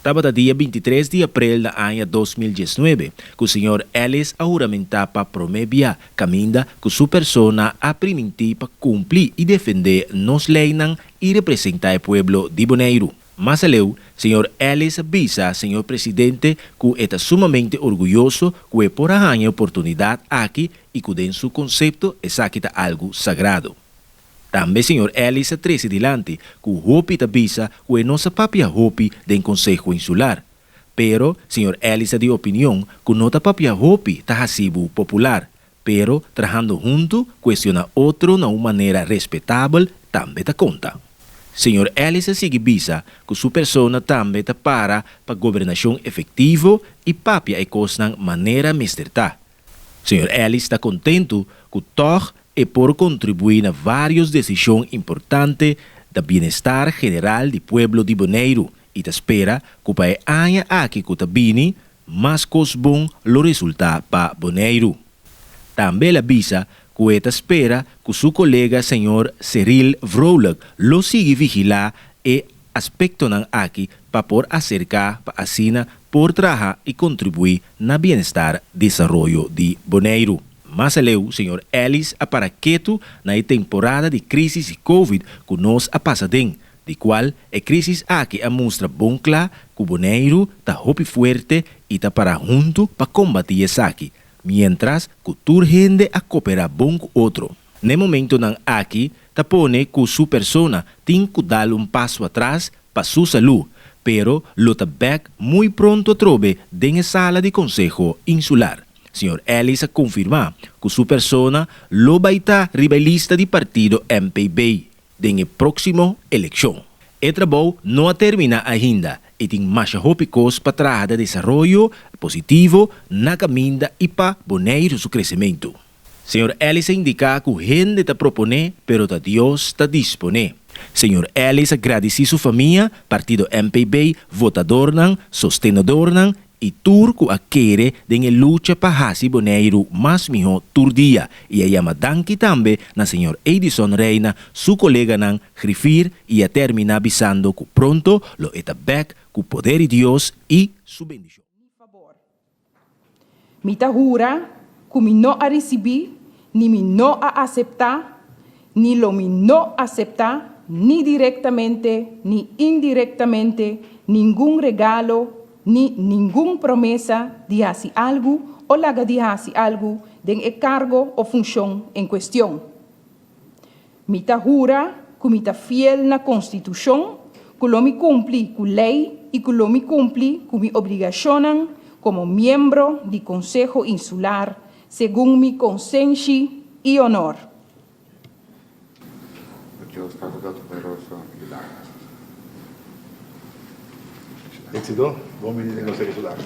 Tabata dia 23 di april di aña 2019 ku señor Ellis a huramentá pa promé bia kaminda ku su persona a primintí pa kumpli i defendé nos leinan i representá e pueblo di Boneiru. Mas aleu, señor Ellis a bisa señor presidente ku e ta sumamente orguyoso ku e por a haña e oportunidat aki i ku den su konsepto esaki ta algu sagrado. Tambe señor Ellis a trese dilanti ku hopi ta bisa ku e no sa papia hopi den Konseho Insular. Pero señor Ellis ta di opinion ku no ta papia hopi ta hasi bo popular, pero trahando huntu, kuestioná otro na un manera respetabel tambe ta konta. Señor Ellis a sigui bisa ku su persona tambe ta para pa gobernashon efektivo i papia e kosnan manera mester ta. Señor Ellis ta kontentu ku tòg e por kontribuí na vários desishon importante da bienestar general di pueblo di Boneiru i ta spera ku pa e aña aki ku ta bini, mas kos bon lo resultá pa Boneiru. Tambe el a bisa ku e ta spera ku su kolega señor Cyril Vrolijk lo sigui vigilá e aspektonan aki pa por aserká pa asina por traha i kontribuí na bienestar desaroyo di Boneiru. Mas aleu señor Ellis a para ketu na e temporada di krísis di Covid ku nos a pasa den, di kual e krísis aki a mustra bon kla ku Boneiru ta hopi fuerte i ta para huntu pa kombatí esaki, miéntras ku tur hende a koperá bon ku otro. Na e momentonan aki ta pone ku su persona tin ku dal un paso atras pa su salú, pero lo ta bèk muy pronto atrobe den e sala di Konseho Insular. Señor Ellis a konfirmá ku su persona lo bai ta riba e lista di partido MPB den e próksimo elekshon. E trabou no a terminá ainda i tin masha hopi kos pa traha den desaroyo positivo na kaminda i pa Boneiru su kresementu. Señor Ellis a indiká ku hende ta proponé, pero ta Dios ta disponé. Señor Ellis a gradisí su famia, partido MPB, votadornan, sostenedornan i tur ku a kere den e lucha pa hasi Boneiru mas mihó tur dia i a yama danki tambe na señor Edison Reina, su koleganan, grifir i a terminá bisando ku pronto lo e ta bèk ku poder di Dios i su bendishon. Mi ta hura ku mi no a risibí, ni mi no a aseptá, ni lo mi no aseptá, ni direktamente ni indirektamente, ningun regalo ni ningun promesa di hasi algu o laga di hasi algu den e kargo o funshon en kuestion. Mi ta hura ku mi ta fiel na Konstitushon, ku lo mi kumpli ku lei i ku lo mi kumpli ku mi obligashonnan komo miembro di Konseho Insular segun mi konsenshi i onor. Dios Tata Todopoderoso i Laga. Éxito. Bon bini den Konseho Insular.